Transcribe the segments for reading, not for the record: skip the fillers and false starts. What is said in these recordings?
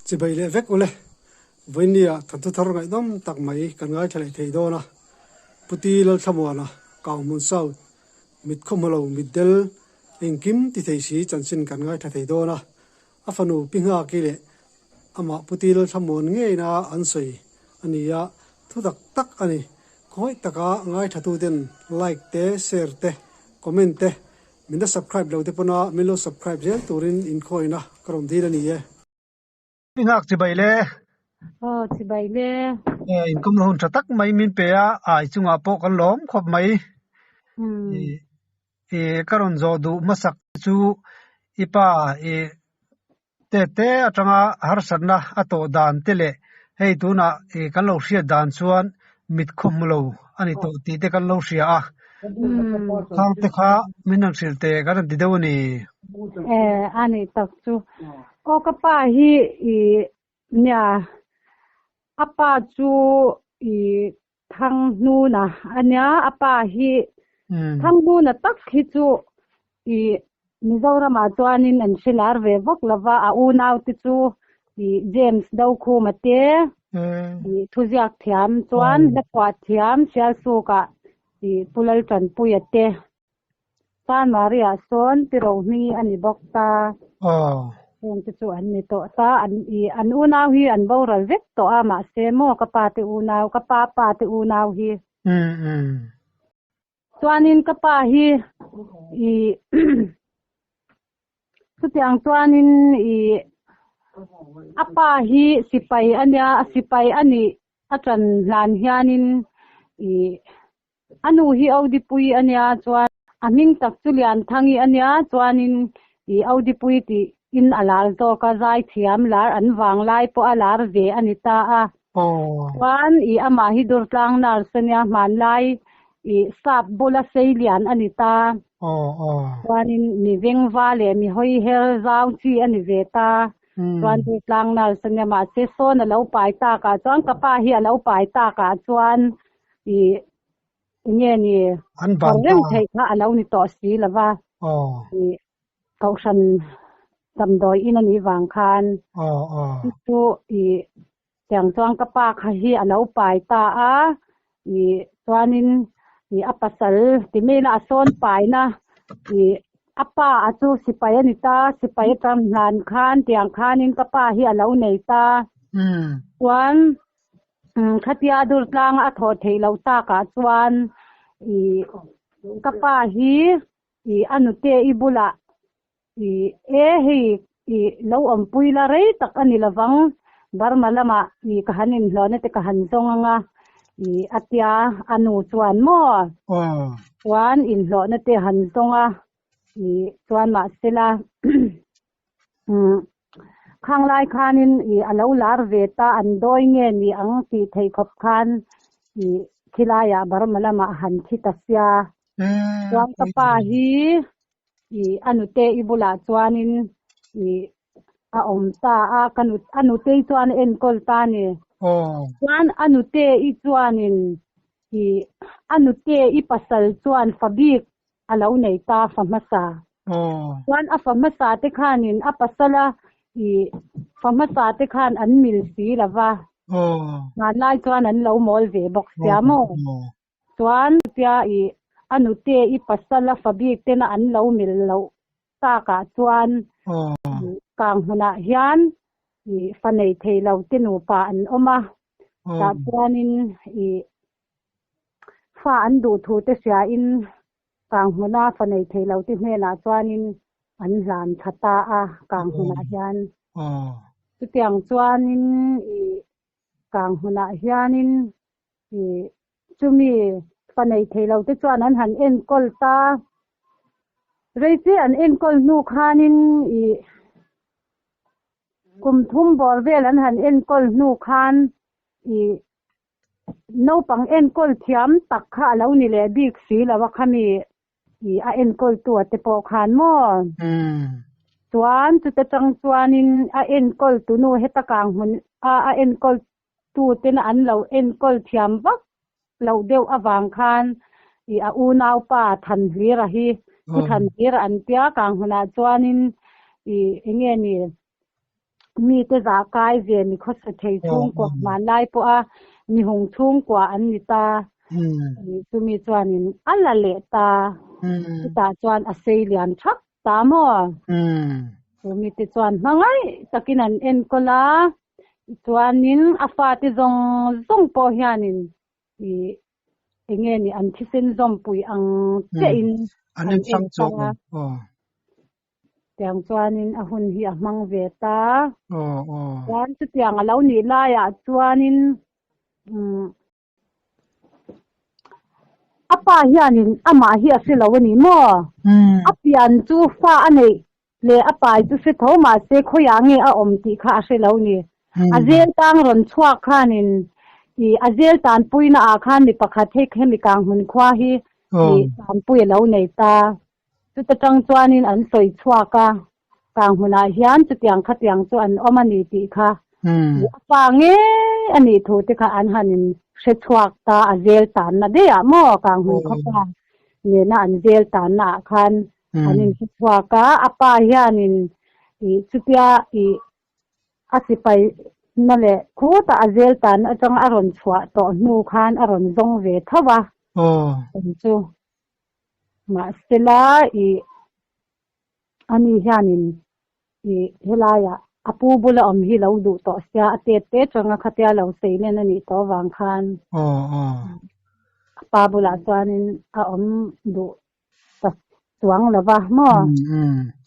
Chibai leh vek ule. Vawinia thanthu thar ngaihnawm tak mai kan ngaithla leh thei dawn a. Puti Lalthlamuana, Kauhmun South, mit khawhmu lo, mitdel, engkim ti thei si chanchin kan ngaithla thei dawn a. A fanu Pi Nghaki leh amah Puti Lalthlamuan ngeina an sawi a ni a, thu tak tak a ni. Khawngaih taka ngaithlatuten like te, share te, comment te, Min la subscribe lo te pawn a min lo subscribe zel turin inkhawina ka rawn dil a ni e. I nghak chibai le. Aw chibai le. Inkawmna hun tha tak mai min pe a, ai chungah pawh kan lawm khawp mai. I ka rawn zawh duh hmasak chu i pa i Te te atanga harsatna a tawh dan te leh hei tunah ih kan lo hriat dan chuan mit khaw hmu lo a ni tawh tih te kan lo hria a, khang te kha min rawn hrilh teh kan rawn ti deuh a ni. E, a nih tak chu. Aw ka pa hi ih nia a pa chu ih Thanghnuna a nia, a pa hi Thanghnuna tak hi chu ih Mizoramah chuanin an hre lar ve vak lo va, a unaute chu ih James Dokhuma te ih thuziak thiam chuan hlaphuah thiam Sialsukah ih Pu Laltanpuia te San Maria sawn Pi Rohmingi a ni bawk ta. Heng te chu an ni tawh ta. An i an unau hi an boral vek tawh a, mahse maw ka pa te unau, ka pa pa te unau hi. Chuanin ka pa hi i chutiang chuanin i a pa hi sipai a nia, sipai a nih a ṭan hlan hianin i A nu hi Audipui a nia chuan a hming tak chu Lianthangi a nia chuanin ih Audipui tih in a lar zawk a, zaithiam lar an vang lai pawh a lar ve a ni ta a. Chuan ih amah hi Durtlang nurse a nia hmanlai ih sap bula seilian a ni ta. Chuanin mi vengva leh mi hawi her zau chi a ni ve ta. Chuan Durtlang nurse a nia mahse sawn a lo pai takah chuan ka pa hi a lo pai takah chuan I nge ni An ban kawr reng ta. theih kha a lo ni tawh si lo va. Aw. I kohhran damdawi in a nih vang khan Aw aw. chu chu i tiang chuan ka pa kha hi a lo pai ta a. I chuanin i a pasal ti mai ila a sawn paina i a pa a chu sipai a ni ta, sipai atang hlan khan tiang khanin ka pa hi a lo nei ta. Chuan Khatia dur tlanga a thawh theih loh takah chuan ih ka pa hi ih a nute i bulah ih e hei ih lo awmpui la rei tak a ni lovang Burma lamah ih ka han inhlawhna te ka han zawng ang a ih a tia a nu chuan maw chuan inhlawhna te han zawng a ih chuan mahsela Khang lai khanin ih a lo lar ve ta an dawi nge ni ang tih theih khawp khan ih khilaiah Burma lamah a han thi ta sia. Chuan ka pa hi ih a nute i bulah chuanin ih a awm ta a, ka nu a nute i chuan a enkawl ta a ni. Chuan a nute i chuanin ih a nute i pasal chuan fa bik a lo nei ta fa hmasa. Chuan a fa hmasa te khanin a pasala ih fa hmasa te khan an mil si lo va. Hmanlai chuan an lo mawl ve bawk sia maw. Chuan chutia ih a nute i pasala fa bik tena an lo mil loh takah chuan kang hmunah hian ih fa nei thei lo te nupa an awm a. Tah chuanin ih Fa an duh thu te hriain kang hmuna fa nei thei lo te hnenah chuanin an hlan tha ta a kang hmunah hian. Chutiang chuanin ih kang hmunah hianin ih chumi fa nei thei lo te chuan an han enkawl ta. Rei fe an enkawl hnu khanin ih kum thum bawr vel an han enkawl hnu khan ih Naupang enkawl thiam tak kha a lo ni leh bik si lo a khami ih a enkawl tu a te pawh khan maw? Chuan chute tang chuanin a enkawl tu nu heta kang hmun a a enkawl tu tena an lo enkawl thiam vak loh deuh avang khan ih a unaupa Thanhlira hi Pu Thanhlira an tia kang hmunah chuanin ih eng nge ni? Mite zah kai ve mi khawsa thei chhungkua hmanlai pawha mi hung chhungkua an ni ta. Chumi chuanin a la leh ta. Chutah chuan a sei lian thap ta maw? Chumite chuan hmangaih takin an enkawl a, chuanin a fate zawng zawng pawh hianin ih enge ni an thisen zawmpui ang chiahin an enkawl a. Tiang chuanin a hun hi a hmang ve ta. Chuan chutiang a lo nih laiah chuanin umm a pa hianin amah hi a hre lo a ni maw? A pian chu fa a neih leh a pai chu hre tho mahse khawiah nge a awm tih kha a hre lo ni. A zel tang rawn chhuak khanin ih a zel tanpuina ah khan mi pakhat hei hemi Kanghmun khua hi ih tanpui a lo nei ta. Chuta tang chuanin an sawi chhuak a, kang hmunah hian chutiang khatiang chu an awm a ni tih kha a pa ngei a nih thu te kha an han in hre chhuak ta, a zel tanna daih ah maw kang hmun khawpa nena an zel tanna ah khan an in hre chhuak a, a pa hianin ih chutia ih a sipai na leh khutah a zel tanna atanga a rawn chhuah tawh hnu khan a rawn zawng ve tho a, chu. Mahsela ih ani hianin ih helaiah a pu bula awm hi lo duh tawh sia a tet te changa khatia lo sei nen a nih tawh avang khan a pa bulah chuanin a awm duh ta chuang lo va maw?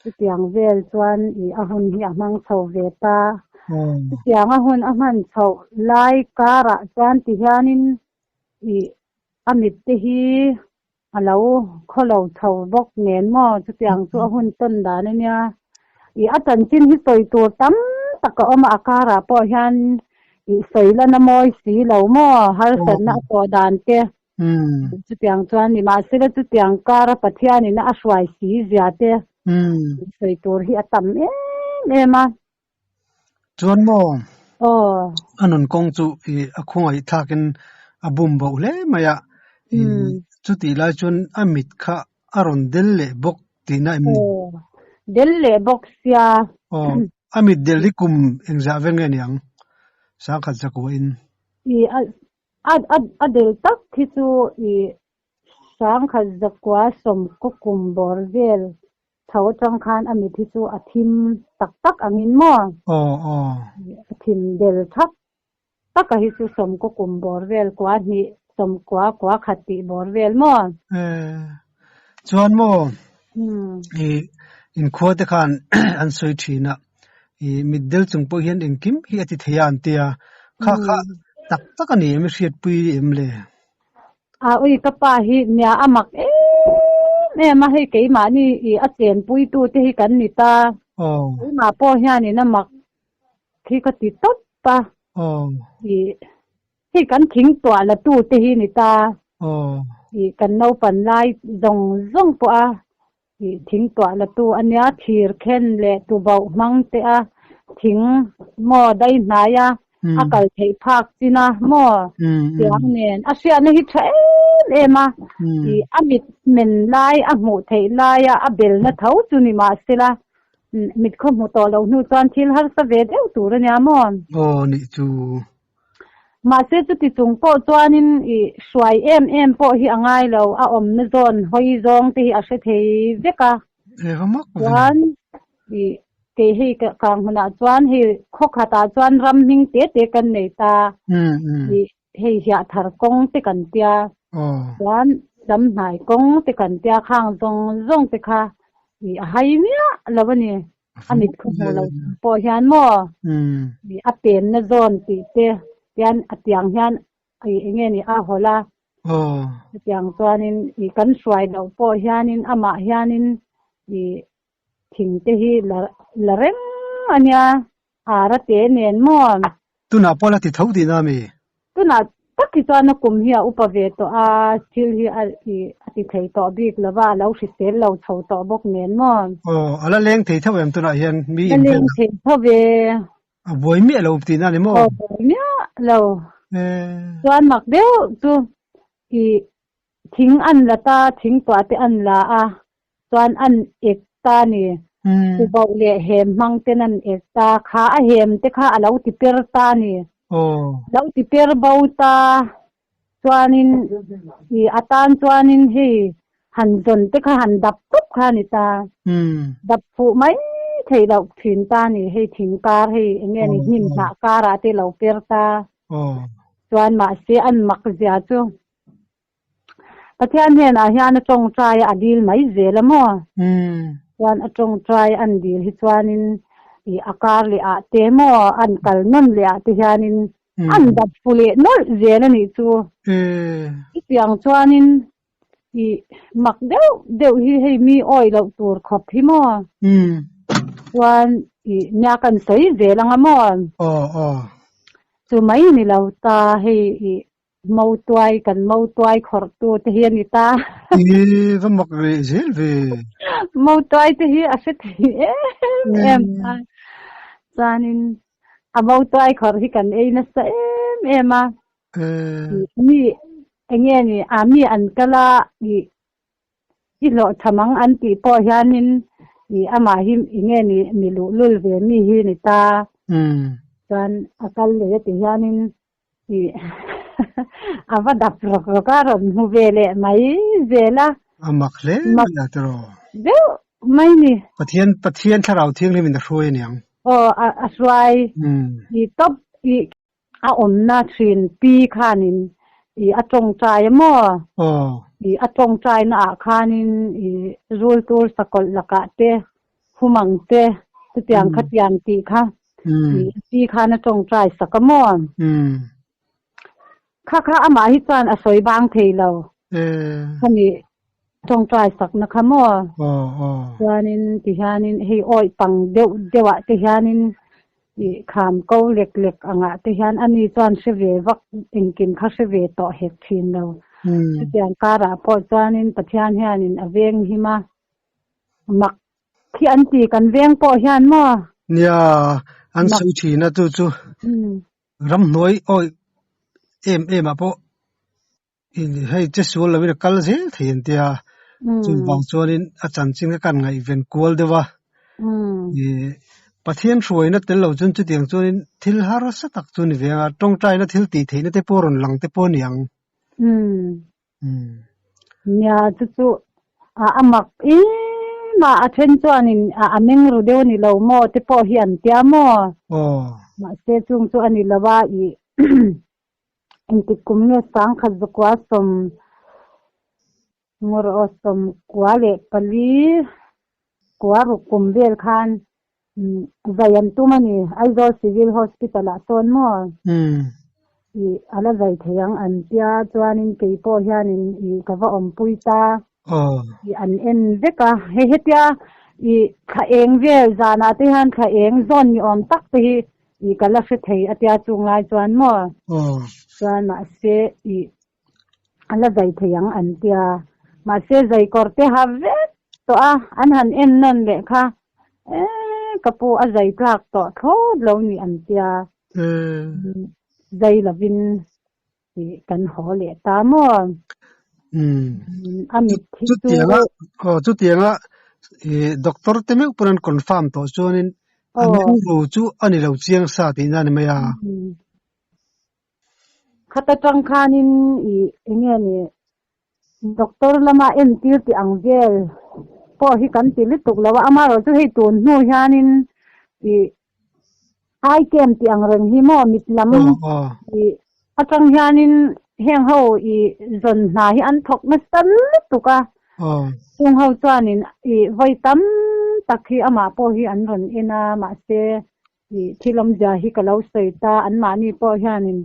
Chutiang vel chuan ih a hun hi a hmang chho ve ta. Chutiang a hun a hman chhoh lai karah chuan tihianin ih A mit te hi a lo khawlo chho bawk nen maw? Chutiang chu a hun tawn dan a nia. Ih a chanchin hi sawi tur tam tak a awm a, a karah pawh hian ih sawi lan a mawi si lo maw? Harsatna a tawh dan te. Chutiang chuan ni mahsela chutiang kara Pathianin a hruai si zia te sawi tur hi a tam em em a. Chuan maw? Aw. A nun kawng chu i a khawngaih thlakin a bum boh hle mai a. Chutih lai chuan a mit kha a rawn del leh bawk tihna em ni? Aw, del leh bawk sia. Aw, a mit del hi kum engzah vel nge niang? Sangkhat zakuahin. I a a a del tak hi chu i sangkhat zakua sawmkaw kum bawr vel Chho atang khan a mit hi chu a thim tak tak angin maw? Aw aw. A thim del thak tak a hi chu sawmkaw kum bawr vel kua hnih sawmkua kua khat tih bawr vel maw? E chuan maw i inkhua te khan an sawi thin a i mitdel chung pawh hian engkim hi a ti thei a an tia kha kha tak tak a ni em i hriatpui em le? A ui ka pa hi nia a mak em em a, hei keimahni i a chenpui tu te hi kan ni ta. Keimah pawh hianin a mak hi ka ti tawp a. I hei kan thing tuah la tu te hi ni ta. I kan naupan lai zawng zawng pawh a i thing tuah la tu a nia, thir khen leh tubauh hmang te a thing maw dai hnai a, a kal theih phak chin a maw tiang nen a hriatna hi tha em em a, i a mit men lai a hmuh theih lai a a belna tho chu ni mahsela mit khaw hmu tawh loh hnu chuan thil harsa ve deuh tur a nia maw. Aw nih chu. Mahse chuti chung pawh chuanin i hruai em em pawh hi a ngai lo, a awmna zawn hawi zawng te hi a hre thei vek a. Chuan i kei hei kang hmunah chuan hei khaw khatah chuan ram hming te te kan nei ta, i hei hiah thar kawng te kan tia, chuan lam hnai kawng te kan tia khang zawng zawng te kha i a hai miah lo a ni. A mit khaw hmuh loh chung pawh hian maw a penna zawn tih te hian a tiang hian ih eng nge ni a hawlh a. Chutiang chuanin ih kan hruai loh pawh hianin amah hianin ih thing te hi la la reng a nia ara te nen maw. Tunah pawh la ti tho tihna a mi? Tunah tak hi chuan a kum hi a upa ve tawh a, thil hi a ih a ti thei tawh bik lo va, a lo hrisel lo chho tawh bawk nen maw? Aw, a la leng thei tho em tunah hian mi La leng thei tho ve. A buai miah lo tihna a ni maw? Aw, buai miah lo. Chuan mak deuh chu ih thing an la ta, thing tuah te an la a, chuan an ek ta a ni. Kubo leh hem hmang ten an ek ta kha a hem te kha a lo ti per ta a ni. Lo ti per bo ta chuanin i a tan chuanin hei han zawn te kha han dap tawp kha a ni ta. Dap fuh mai theih loh thin ta a ni. Hei thing kar hei eng nge ni hnim hnah karah te lo per ta. Chuan mahse an mak zia chu Pathian hnenah hian a tawngtai a dil mai zel a maw? Chuan a tawngtai an dil hi chuanin i a kar leh ah te maw an kal nawn leh ah te hianin an dap fu leh nawlh zel a nih chu. Chutiang chuanin i mak deuh deuh hi hei mi awi loh tur khawp hi maw? Chuan i nia kan sawi zel ang a maw? Chu mai ni lo ta hei i Mautuai, kan mautuai khawrhtu te hi a ni ta. I va mak leh zel ve. Mautuai te hi a hre thei em em a. Chuanin a mautuai khawrh hi kan ei nasa em em a. Mi enge ni a mi an kal a i i hlawh tha mang an tih pawh hianin i amah hi enge ni mi luhlul ve mi hi ni ta. Chuan a kal leh a ti hianin A va dap rawk rawk a, rawn hmu ve leh mai zel a. A mak hle mai a tiraw. Deuh mai ni. Pathian Pathian thlarau thianghlim in a hruai a niang. Aw a a hruai. I tawp i a awmna thin pi khanin i a tawngtai a maw? Aw. I a tawngtaina ah khanin i rul tur sakawlh lakah te Humang te chutiang khatiang tih kha pi khan a tawngtai sak a maw? Kha kha amah hi chuan a sawi bang thei lo. Khami tawngtai sakna kha maw? Chuanin tihianin hei awih pang deuh deuhah te hianin ih kham ko lek lek angah te hian ani chuan hre ve vak engkim kha hre ve tawh hek thin lo. Chutiang karah pawh chuanin Pathian hianin a veng him a. Mak khi an ti kan veng pawh hian maw? Nia, an sawi thin a chu chu ramhnuai awi em em ah pawh hei che sual lovin a kal zel thei an tia chuvang chuanin a chanchin kha kan ngaihven kual deuh a Pathian hruaina tel lo chuan chutiang chuanin thil harsa tak chu ni ve ang a tawngtaina thil tih theihna te pawh rawn lang te pawh a ni ang. Nia chu chu a a mak em a, a then chuanin a a meng ru deuh a ni lo maw te pawh hi an tia maw? Mahse chung chu a ni lo a i engtik kum nge sangkhat zakua sawm ngawrh sawm kua leh pali kua ruk kum vel khan Zai an tum a ni, Aizawl Civil Hospital ah sawn maw? Ih, a la zai thei ang an tia, chuanin kei pawh hianin ih ka va awmpui ta. Ih, an en vek a, hei hetia ih thla eng vel zanah te hian thla eng zawn ni awm tak te hi ih ka la hre thei a tia chung lai chuan maw? Chuan mahse ih A la zai thei ang an tia. Mahse zai kawr te ha vek tawh a, an han en nawn leh kha eee ka pu a zai tlak tawh thlawt lo ni an tia. Zai lovin tih kan haw leh ta maw? A mit hi chu. Chutianga aw chutianga ih doctor te meuh pawn an confirm tawh chuanin a mengru chu a ni lo chiang sa tihna a ni mai a. Khat atang khanin i enge ni doctor lama entir tih ang vel pawh hi kan ti lutuk lo a, amaherawh chu hei tun hnu hianin i eye camp tih ang reng hi maw mit lam i atang hianin heng ho i zawn hna hi an thawk nasa lutuk a, chung ho chuanin i vawi tam tak hi amah pawh hi an rawn en a mahse Ih thil awmzia hi ka lo sawi ta, anmahni pawh hianin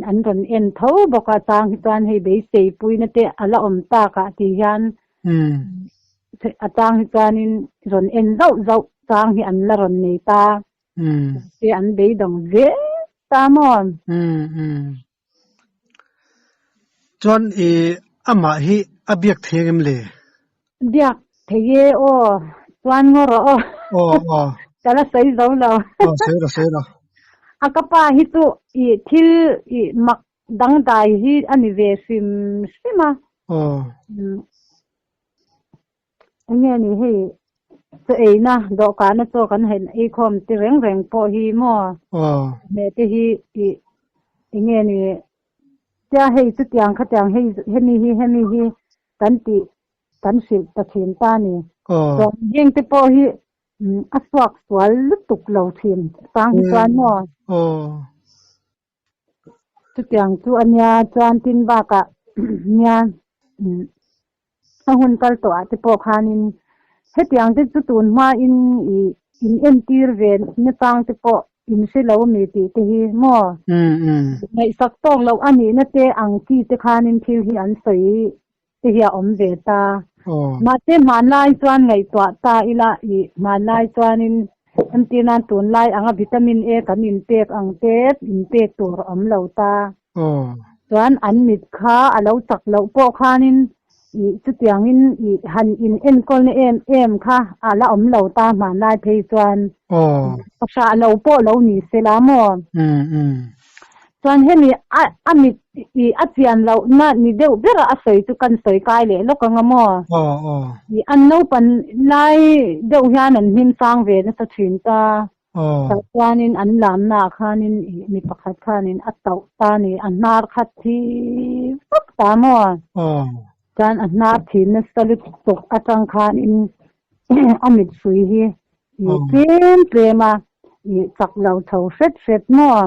an rawn en tho bawk a, chang hi chuan hei beisei puina te a la awm tak ah tih hian a chang hi chuanin rawn en zauh zauh chang hi an la rawn nei ta, mahse an beidawng zel ta maw? Chuan ih amah hi a biak thei ang em le? Biak thei e aw, chuan ngaw rawh aw. Aw aw. Ka la sawi zo lo. Aw sawi rawh sawi rawh. A ka pa hi chu ih thil ih mak dangdai hi a ni ve hrim hrim a. Aw. Enge ni hei Chaw eina dawhkana chaw kan han ei khawm te reng reng pawh hi maw hmeh te hi ih enge ni tia hei chutiang khatiang hei hemi hi hemi hi kan tih kan hrilh ta thin ta ni. Chuan heng te pawh hi a suak sual lutuk lo thin chang hi chuan maw. Chutiang chu a nia chuan tin bakah nia a hun kal tawh ah te pawh khanin hetiang te chu tun hmain ih in entir ve nachang te pawh in hre lo ami tih te hi maw ngaihsak tawk loh a nihna te ang chi te khanin thil hi an sawi te hi a awm ve ta. Mahse hmanlai chuan ngaihtuah ta ila ih hmanlai chuanin entir nan tunlai anga vitamin A kan inpek ang te inpek tur a awm lo ta. Chuan an mit kha a lo chak loh pawh khanin ih chutiangin ih han in enkawlna em em kha a la awm lo ta hmanlai phei chuan a hrah lo pawh lo ni sela maw? Chuan hemi a a mit ih a chian lohna ni deuh bera a sawi chu kan sawi kai leh lawk ang a maw? Ih an naupan lai deuh hian an hlim sang ve nasa thin ta. Tah chuanin an lamnaah khanin ih mi pakhat khanin a tauh ta a ni, a hnar kha thi vak ta maw? Chuan a hnar thi nasa lutuk atang khanin a mit hrui hi ih tlem tlem a ih chak lo chho hret hret maw?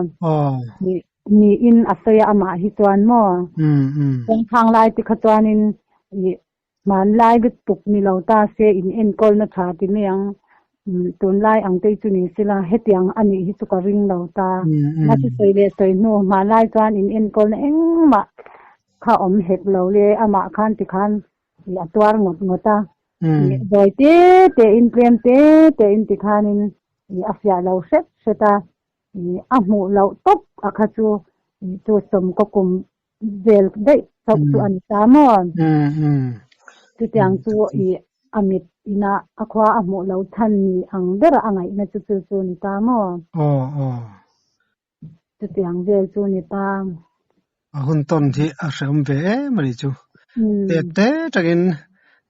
Ih niin a sawi a amah hi chuan maw? Chuan khang lai te kha chuanin ih Hmanlai lutuk ni lo ta se in enkawlna tha ti mai ang. Tunlai ang te chu ni sela hetiang a nih hi chu ka ring lo ta. Mahse sawi leh sawi hnu hmanlai chuan in enkawlna engmah kha awm hek lo le amah khan tikhan a tuar ngawt ngawt a. Zawi te te in tlem te te in tikhanin a fiah lo hret hret a. A hmuh loh tawp a kha chu chu sawmkaw kum vel daih chauh chu a ni ta maw? Chutiang chu i a mit ina a khua a hmuh lo chhan ni ang bera a ngaihna chu chu chu ni ta maw? Chutiang vel chu ni ta. A hun tawn hi a hrehawm ve em a ni chu. Te te takin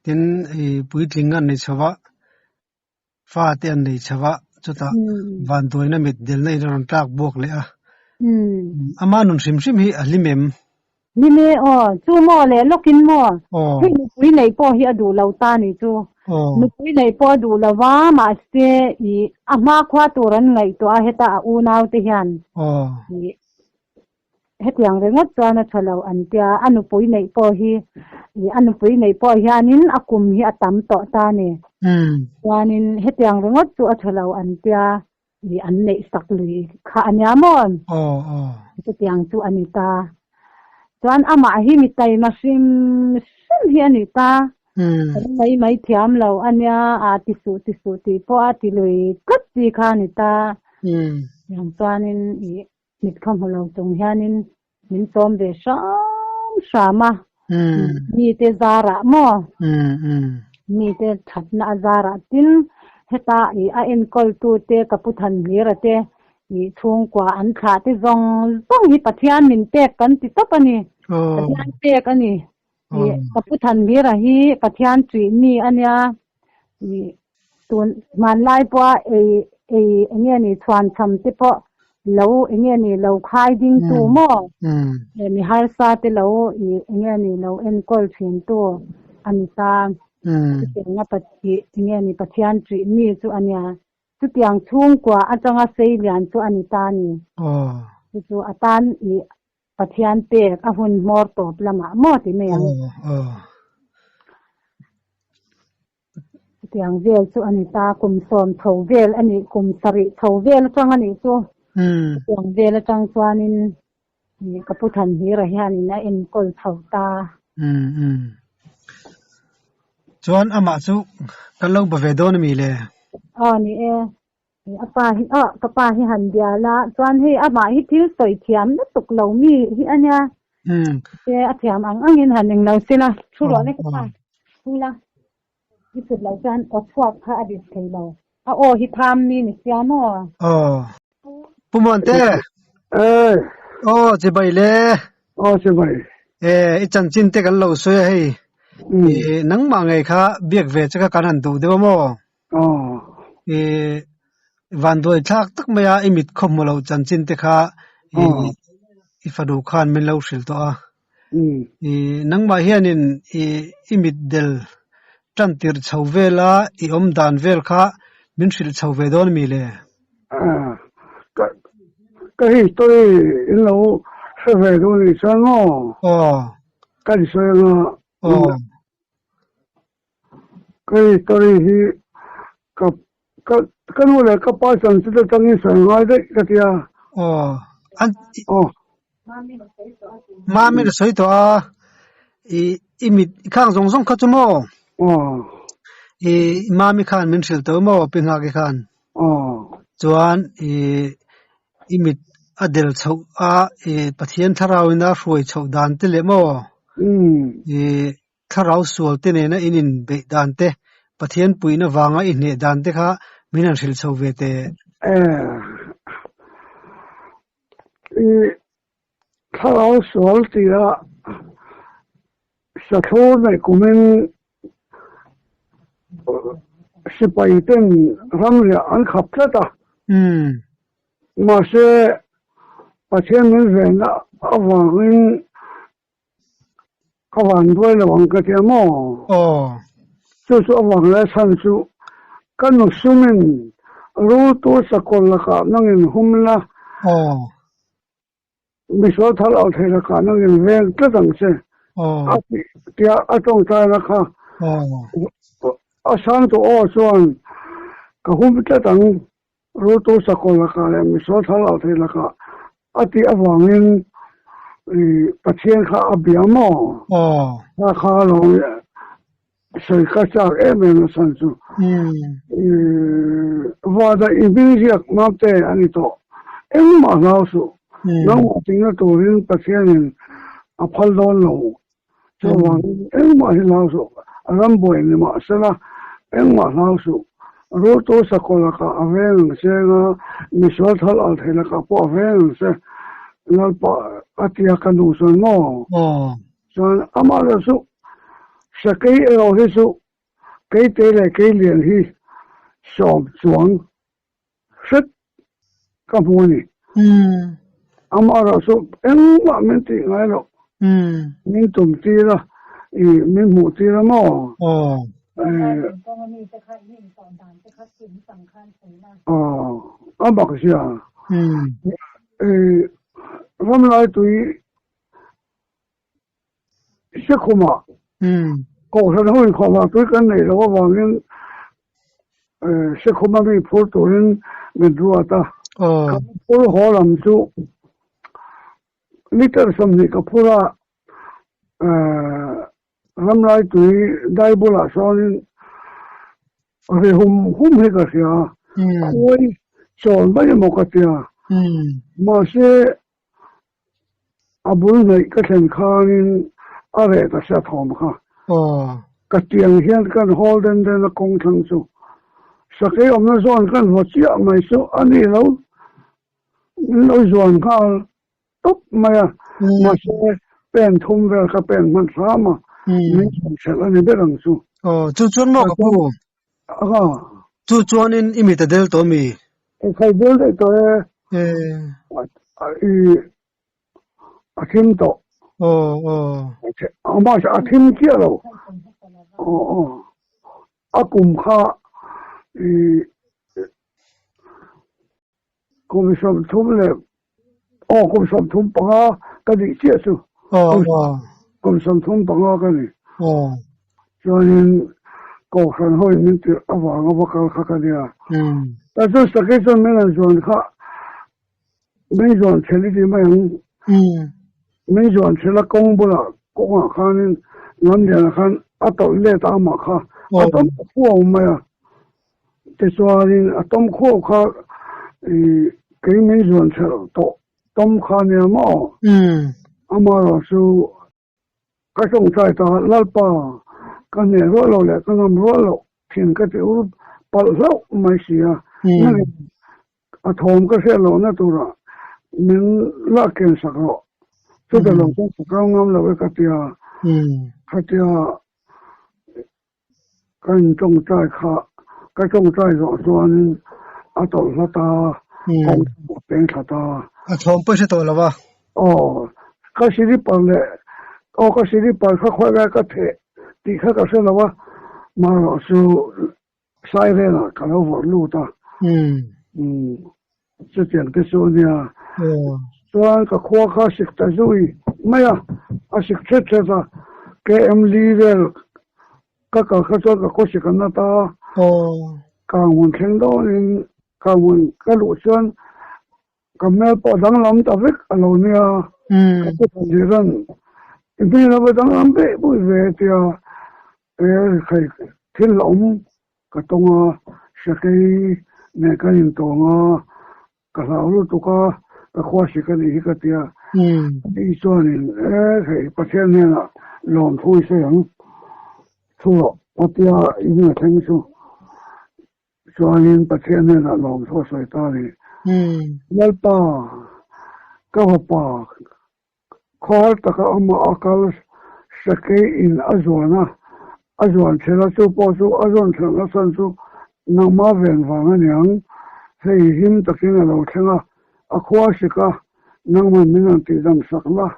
tin i puitling an nei chho va. Fa te an nei chho a, chutah vanduaina mit delna in a rawn tlak buak leh a. Ama nun hrim hrim hi a hlim em? Hlim e aw, chu maw leh lawkin maw? Hei nupui neih pawh hi a duh lo ta ni chu. Nupui neih pawh a duh lo va, mahse ih a hmakhua tur an ngaihtuah a heta a unau te hian ih Hetiang ringawt chuan a tha lo an tia, a nupui neih pawh hi ih a nupui neih pawh hianin a kum hi a tam tawh ta a ni. Chuanin hetiang ringawt chu a tha lo an tia ih an neih sak lui kha a nia maw? Chutiang chu a ni ta. Chuan amah hi mi taima hrim hrim hi a ni ta. Kan mai mai thiam lo a nia, aa ti suh ti suh tih pawh a ti lui tlat chi kha a ni ta. Tiang chuanin ih Mit kha hmu lo chung hianin min sawm ve hram hram a, mite zarah maw? Mite thatna a zarah tin heta ih a enkawltute ka pu Thanhlira te ih chhungkua an thlah te zawng zawng hi Pathian min pek kan ti tawp a ni. Pathian pek a ni. Ih ka pu Thanhlira hi Pathian ṭih mi a nia. Ih Tun hmanlai pawha ei ei eng nge ni chhuanchham te pawh lo eng nge ni lo khai ding tu maw? He mi harsa te lo ih eng nge ni lo enkawl thin tu a ni ta. Chutianga ih eng nge ni Pathian ṭih mi chu a nia. Chutiang chhungkua atanga sei lian chu a ni ta a ni. Chu chu a tan ih Pathian pek a hun hmawr tawp lamah maw ti mai ang. Chutiang vel chu a ni ta, kum sawm chho vel a nih, kum sarih chho vel atang a nih chu. Chutiang vel atang chuanin ka Pu Thanhira hianin a enkawl chho ta. Chuan amah chu kan lo ba ve dawn a mi le? Aw ni e, a pa hi aw ka pa hi han bial a, chuan hei amah hi thil sawi thiam lutuk lo mi hi a nia. Te a thiam ang angin han englo sela, thu ruah vek a pa thu la, i chhut loh chuan aw chhuak kha a dik thei lo, a aw hi tham mi ni sia maw? Aw Pu Muante. Aw chibai le. Aw chibai. E i chanchin te kan lo sawi a hei. Nangmah ngei kha biak ve che kha kan han duh deuh a maw? Aw. I vanduai thlak tak mai a i mit khaw hmu lo chanchin te kha i Aw. i fanu khan min lo hrilh tawh a. Umm. I nangmah hianin i i mit del tan tirh chho vela i awm dan vel kha min hrilh chho ve dawn mi le? Aw. Ka ka history in lo hre ve duh ni chuan maw? Aw. Ka insawi anga. Aw. Ka history hi ka ka ka nu leh ka pa chanchin atangin sawi ngai daih ka ti a. Aw an Aw. Mami na sawi tawh a i i mit i khang zawng zawng kha chu maw? Aw. I mami khan min hrilh tawh maw pi nghak i khan? Aw. Chuan i i mit a del chhoh a i Pathian thlarau in a hruai chhoh dan te leh maw? Umm. I Thlarau sual te nena in inbeih dan te, Pathian puihna vanga i hneh dan te kha min han hrilh chho ve teh. I thlarau sual tia sathu neih kumin sipai ten ramriah an khap tlat a. Mahse, Pathian min venna avangin Ka van duai lo ang ka ti a maw? Aw. Chu chu avang leh chhan chu ka nu sumin rultu sakawr lakah nangin hum la. Aw. Misual thar lo thei lakah nangin veng tlat ang che. Aw. A ti tia a tawngtaina kha. Aw. A sangtu aw chuan ka hum tlat ang Rultu sakawr lakah leh misual thar lo thei lakah a tih avangin Pathian kha a bia maw? Aw. Kha kha lo sawi ka chak em em a chhan chu. Vada i hming ziak mate a ni tawh. Engmah hlau suh. Nangmah tingna turin Pathianin a phal dawn lo. Chuvangin engmah hi hlau suh, rambuai ni mah sela engmah hlau suh. Rultu sakawr lakah a veng ang che nga, misual thal al thei lakah pawh a veng ang che. Lalpa a ti a ka nu chuan maw? Chuan amah erawh chu sakei erawh hi chu keite leh keilian hi sawm chuang hret ka hmu a ni. Amah erawh chu engmah min tih ngai loh. Min tum tir a, i min hmuh tir a maw? Aw, a bak zia. I ramlai tui Sekhumah Kohhran ho inkhawmah tui kan neih loh avangin Sekhuma mi phur turin min ruat a. Ka phur haw lam chu liter 20 ka phur a, ramlai tui dai bulah sawnin ri hum hum hi ka hria a, khuai chawl mai emaw ka tia. Mahse, A bul hnaih ka thlen khanin a reh ta sia thawm kha. Ka tiang hian kan hawl den den a kawng thlang chu. Sakei awmna zawn kan vaw chiah mai chu a ni lo, min lo zuan nghal tawp mai a. Mahse pen thum vel kha pen hman hram a, min zuan hrelh a ni ber ang chu. Aw, chu chuan maw ka pu? Aha. Chu chuanin i mit a del tawh mi? E khai del daih tawh e. E. I a thim tawh. Aw aw. Amah a thim chiah lo. Aw aw. A kum kha i kum 30 leh aw kum 35 ka nih chiah chu. Aw aw. Kum 35 ka ni. Aw. Chuanin Kohhran ho in min tirh avanga va kal kha ka nia. Ta chu sakei chuan min rawn zuan kha min zuan chhel i ti mai ang. Min zuan chhel a kawng bulah kawngah khanin lamlianah khan a tawlh let a amah kha a tawm khuau mai a. Tichuanin a tawm khuau kha ih kei min zuan chhel tawh tawm kha nia maw? Amaherawh chu Ka tawngtai ta Lalpa, ka hneh rual lo leh ka ngam rual loh thin ka ti ur palh hlauh mai si a, nangin a thawm ka hriat lohna turah min lak ken sak rawh, chuta lo chuan ka kal ngam lo e ka ti a, khatia ka intawngtai kha. Ka tawngtai zawh chuanin a tawlh hla ta, kawng chu a peng thla ta. A thawm pawh i hre tawh lo a. Aw, ka silipar leh aw ka silipar kha khawi lai ka theh tih kha ka hre lo a, marawh chu Siren ah ka lo vawrh lut a. Umm, chutiang te chu a nia. Chuan ka khua kha a sik ta zui mai a, a sik thet thet a, KM li vel Ka kal kha chuan ka khawsik an nat a, Kanghmun thleng dawnin Kanghmun ka luh chuan ka hmel pawh a danglam ta vek a lo nia, ka pu Thanzira'n i hmel a va danglam beh bawih ve tia khai thil la awm ka tawng a, Sakei nen kan intawng a, Ka hlau lutuk a, ka khuasik a nih hi ka ti a. Ani chuanin, E hei, Pathian hnenah lawmthu i sawi ang, thu rawh a ti a, in a thleng chu. Chuanin Pathian hnenah lawmthu a sawi ta a ni. Lalpa, ka fapa, Khawhar taka amah a kal sakei in a zuan a, a zuan chhel a, chu pawh chu a zawn thleng a chhan chu nangmah ven vang a niang, hei him takin a lo thleng a, a khua sik a, nangman min rawn tihdam sak la,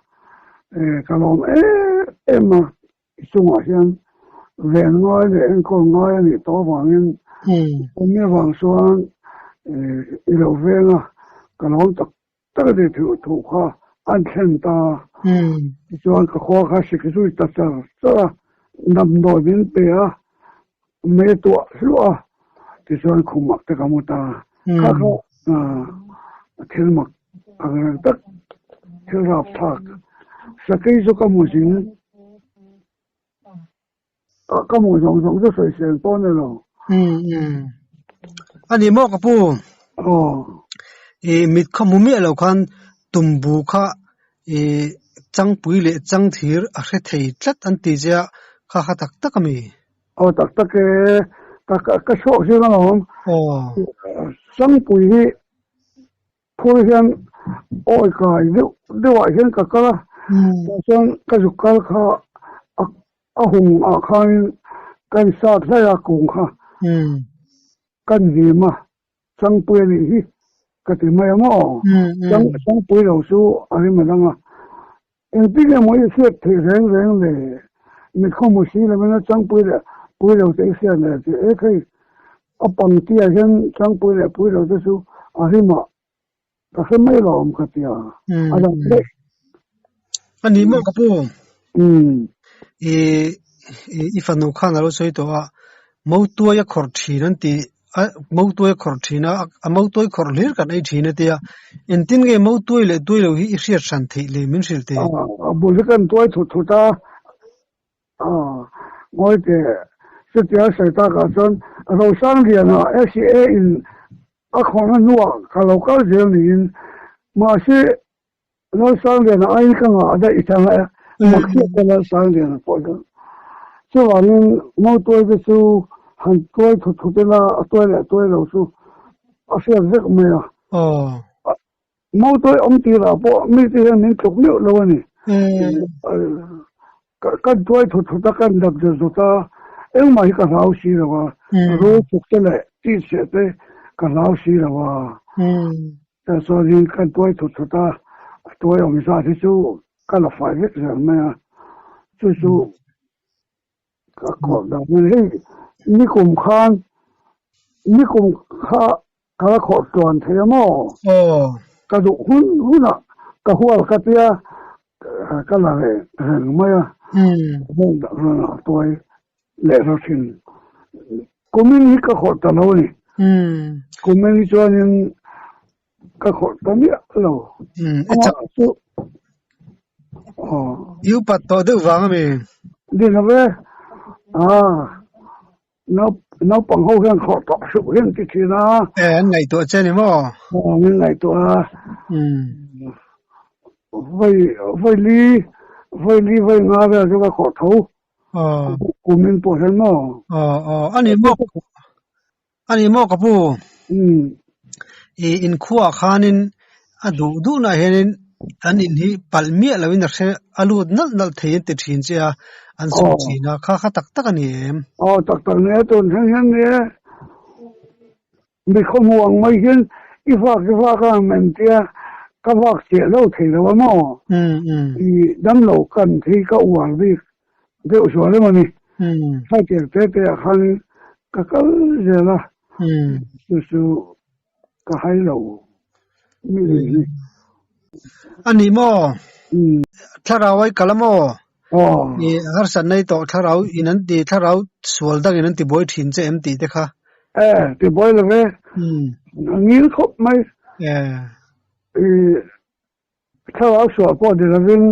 e ka lawm em em a, i chungah hian ven ngai leh enkawl ngai a nih tawh avangin awmia vang chuan i lo veng a, ka lawm tak Tak a ti thuh thuh kha an thlen ta. Tichuan ka khua kha sik zui ta char char a, damdawi min pe a, mei tuah hluah a, tichuan khumah te ka mu ta. Kha kha thil mak ang reng tak, thil rapthlak. Sakei chu ka mu zing, ka mu zawng zawng chu sawisel pawh a ni lo. A ni maw ka pu? Aw. I mit khaw hmu miah lo khan tumbu kha i changpui leh changthir a hre thei tlat an ti che a, kha kha tak tak a mi? Aw tak tak e, ka ka chhuak zir alawm. Aw. Changpui hi Phur hian awi kai deuh deuhah hian ka kal a, tah chuan ka zuk kal kha a hung ah khanin ka insat hlaih a kung kha ka hnim a, Changpui a nih hi ka ti mai a maw? Changpui lo chu a rim a dang a, engtin emaw i hriat theih reng reng le, mit khawhmu si lovin a Changpui leh pui lo te i hriat leh tih e khei A pangti ah hian Tlangpui leh Puilo te chu a rim ah ka hre mai lo awm ka ti a, a dang daih. A ni maw ka pu? I i fanu khan a lo sawi tawh a, Mautuai a khawrh thin an ti a, Mautuai a khawrh thin a, a Mautuai khawrh hlir kan ei thin a tia, engtin nge Mautuai leh tuai lo hi i hriat hran theih le min hrilh teh? A bul hi kan tuai thut thut a, Ngawi teh, chutia sawi takah chuan Rosangliana SCA in a khawhna hnuah ka lo kal zel niin mahse Lalsangliana aiin ka ngah daih thang a, Makhia te Lalsangliana pawh chuan chuvangin Mautuai te chu han tuai thut thut ila a tuai leh tuai lo chu a hriat vek mai a. Mautuai awm tirah pawh mite hian min tluk meuh lo a ni. Kan tuai thut thut a, kan dap zut zut a, engmah hi ka hlau si lo a, rul tuk te leh tihchhiah te ka hlau si lo a. Chuanin kan tuai thut thut a, a tuai awm zat hi chu ka la fai vek zel mai a, chu chu Ka khawh dan hi hei nikum khan nikum kha ka la khawh tluan thei a maw? Ka duh hun hunah ka hual ka tia ka la reng reng mai a, rawn ah tuai leh ro thin. Kumin hi ka khawh ta lo a ni. Kumin hi chuanin ka khawh ta miah lo. Amah chu I upat tawh deuh vang a mi? Ni lo e. Naupang ho hian khawh tawh hreuh hian ti thin a. E, an ngaihtuah che ni maw? Aw, min ngaihtuah a. Vawi, vawi li, vawi li, vawi nga vel chu ka khawh tho. Kumin pawh hian maw? Aw, aw, a ni maw? A ni maw ka pu? I inkhuaah khanin a duh duhnah hianin an in hi palh miah loin a hre a lut nalh nalh thei an ti thin che a, an sawi thin a, kha kha tak tak a ni em? Aw tak tak ni e, tun thleng hian ni e. Mi khawhmuh ang mai hian i vak i vak a ang em tia ka vak chiah lo thei lo a maw? I damlo kan hi ka uar bik deuh zual em a ni. Thlaitir te te ah khan ka kal zel a, chu chu ka hai lo mi nih hi. A ni maw? Thlarau ai kal a maw? I harsatna i tawh thlarau in an ti thlarau sual dangin an ti buai thin che em tih te kha. E, ti buai lo ve. A ngil khawp mai. I thlarau sual pawh ni lovin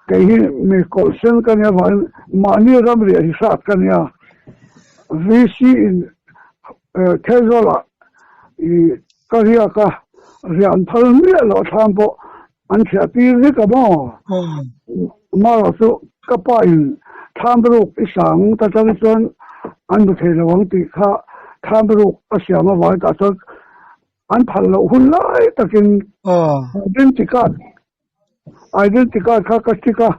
kei hi mi kawlh sen ka nia vangin mahni ram riah hi hrat ka nia. VC in Thenzawlah i ka riak a, riah an phal miah loh a thlam pawh An chhiah tir vek a maw? Amaherawh chu ka pa in Thlamruk i sang ta tang chuan an bu thei lo ang tih kha Thlamruk a siam avangin tah chuan an phal loh hun lai takin identity card identity card kha ka stick a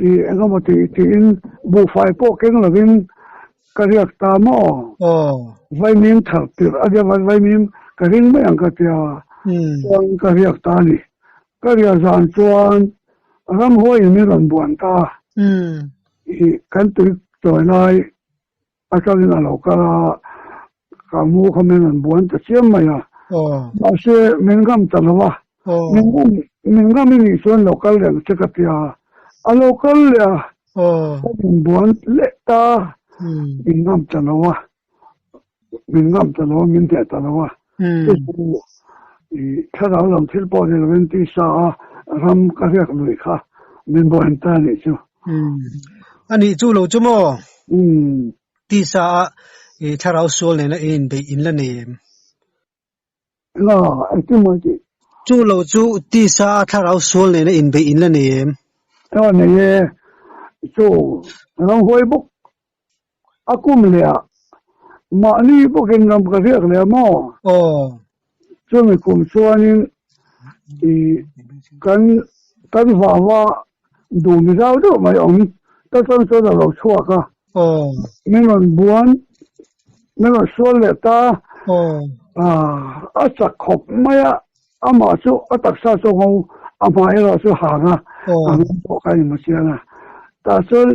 i engemaw tih tiin buhfai pawh keng lovin ka riak ta maw? Vaimim thar tirh a nia vaimim ka ring mai ang ka tia chuan ka riak ta a ni. Ka riah zan chuan ramhuai in min rawn buan ta i kan tui chawi lai atangin a lo kal a, ka mu kha min rawn buan ta chiam mai a. Mahse min ngam ta lo a, min ngam min ngam i nih chuan lo kal reng che ka tia, a lo kal leh a. Ka min buan leh ta, min ngam ta lo a, min ngam ta lo a, min hneh ta lo a. Chu chu i thlarau lam thil pawh ni lovin tisa a ram ka riak lui kha min buan ta a nih chu. A nih chu lo chu maw? Tisa a i thlarau sual nena i inbeih in la nei em? Nga, engtin maw i tih? Chu lo chu tisa a thlarau sual nena inbeih in la nei em? Aw nei e, chu ram huai bawk a kum leh ah mahni bawkin ram ka riak leh a maw? Aw. Chumi kum chuanin i kan kan vava duh mi zau deuh mai awm ta chuan chuan a lo chhuak a. Aw. Min rawn buan min rawn sual leh ta. Aw. A chak khawp mai a, amah chu a taksa chu ngo a hmai erawh chu hang a, a hming pawh kha inhmu chiang a. Tah chuan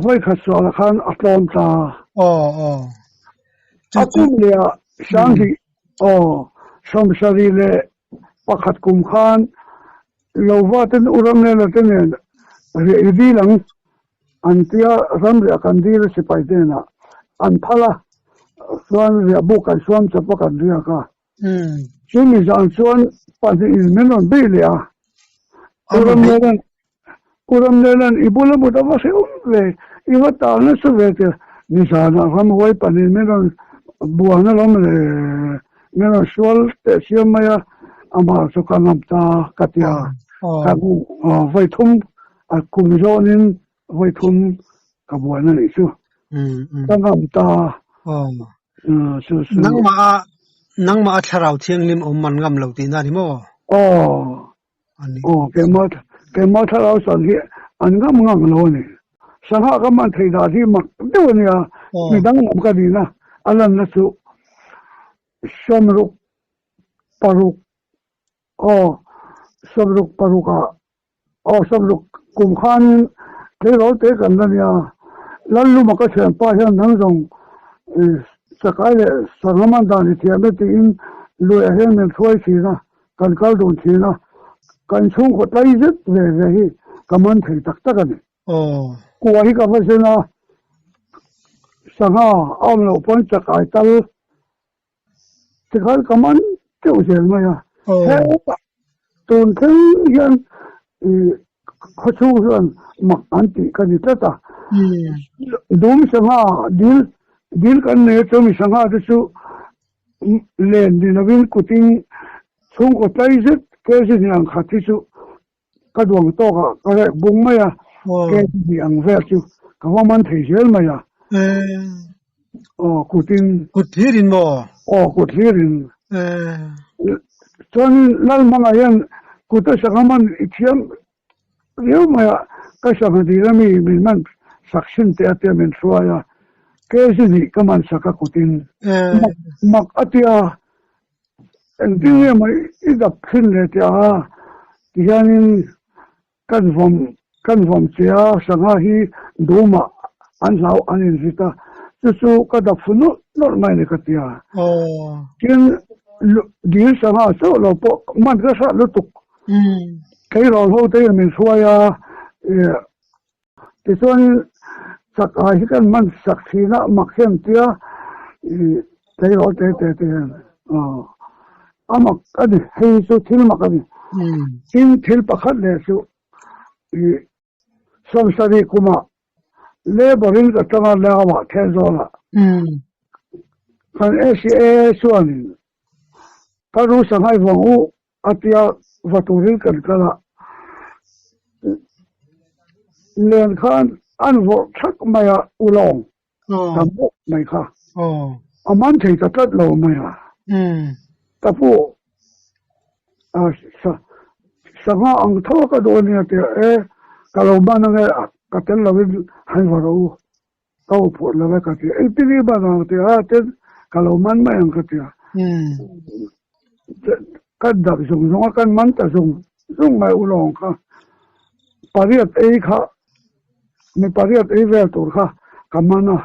vawikhat sualah khan a tlawm ta. Aw aw. A kum leh ah Sanghnih aw sawmsarih leh pakhat kum khan Lova ten u Ramlela te nen riah i dil ang an tia ram riah kan dil a sipai te hnenah an phal a, chuan riah buk kan suam chawp a kan riak a. Chumi zan chuan pahnihin min rawn bei leh a, u Ramlela'n u Ramlela'n i bula mut a va hrehawm ve, i va tal nasa ve tia nizanah ramhuai pahnihin min rawn buan alawm le. Min rawn sual teh siam mai a, amah chu ka ngam ta ka ti a, ka vawi thum a kum zawnin vawi thum ka buaina nih chu ka ngam ta. Chu chu. Nangmah a nangmah a thlarau thianghlim awm man ngam lo tihna a ni maw? Aw. Aw keimah keimah thlarau chuan hi an ngam ngang lo a ni. Sangha ka man thei dan hi mak deuh a nia, midang lam ka nihna a lanna chu sawmruk paruk aw sawmruk paruk ah aw sawmruk kum khanin tleirawl te kan la nia, Lalluma ka thianpa hian nang zawng chakai leh sangha man dan i thiam e tiin luiah hian min hruai thin a. Kan kal dun thin a, kan chhungkaw tlai zet ve ve hi ka man thei tak tak a ni. Kua hi ka va zen a, sangha a awm loh pawn chakai tal tikhan ka man teuh zel mai a. Hetah tun thleng hian khawchhung chuan mak an tih ka ni tlat a. Dum sangha dil dil kan nei a chumi sangha te chu Len ni lovin kutin chhungkaw tlai zet kg hnih ang khat hi chu ka duang tawk ah ka rek bung mai a, kg hnih ang vel chu ka va man thei zel mai a. Aw kutin. Kut thlir in maw? Aw kut thlir in. Chuanin Lalhmanga hian kut a sangha man i thiam Riau mai a, ka sangha dil ami min man sak sin teh a tia min hruai a. Kg hnih ka man sak a kutin mak mak a tia engtin nge maw i dap thin le tia tihianin kan vawm kan vawm che a sangha hi dumah an hlau an inzit a chu chu ka dap fu nawlh nawlh mai ni ka tia tin dil sangha chauh lo pawh man ka hrat lutuk tleirawl ho te in min hruai a Tichuanin chak ai hi kan man sak thin a, mak hian tia ih tleirawl te te te hian aw a mak a ni, hei hi chu thil mak a ni. Tin thil pakhat leh chu ih sawmsarih kumah labour in ka tanga Lawah Thenzawlah kan SCA chuanin ka ru sanghai vawng u A tia va turin kan kal a, len khan an vawrh thak mai a, ulawng tam bawk mai kha a man thei ta tlat lo mai a. Ka pu sangha ang tho a ka duh a nia tia e ka lo man ange ka tel lovin han va rawh u ka u phurh lo e ka ti a, engtin i man ang ti a ten ka lo man mai ang ka ti a, kan dap zung zung a kan man ta zung zung mai ulawng kha pariat ei kha mi pariat ei vel tur kha ka man a,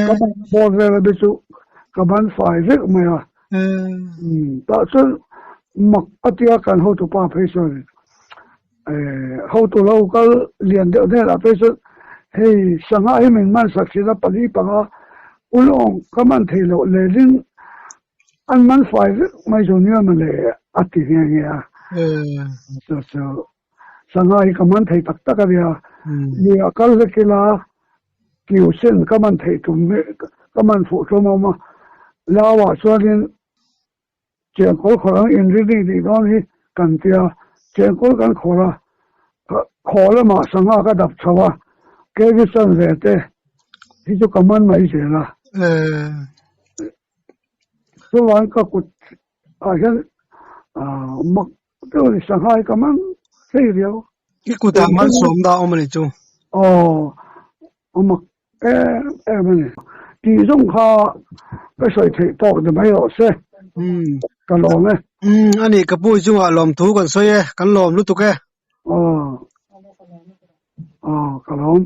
ka man bawr vel a bi chu ka man fai vek mai a, tah chuan mak a tia kan hotupa phei chuan Hotu lo kal lian deuh hnenah phei chuan hei sangha hi min man sak thin a pali panga ulawng ka man thei loh lelin an man fai vek mai chu nia mawle a ti nghe nghe a. Chu chu sangha hi ka man thei tak tak a nia. Ni a kal hlek ila kiu sen ka man theih tum ka man fuh tum a awm a, Lauah chuanin Chengkawl khawr ang inri nih nih dawn hi kan tia, chengkawl kan khawr a, khaw lamah sangha ka dap chho a, kg chan ve te hi chu ka man mai zel a. Chuvang ka kut ah hian mak deuh a ni, sangha hi ka man thei riau. I kutah malsawm dah awm a ni chu. Aw, a mak Em em a ni. Tih zawng kha ka sawi theih tawk ni mai rawh se. Ka lawm e. A nih ka pu chungah lawmthu kan sawi e, kan lawm lutuk e. Aw, aw ka lawm.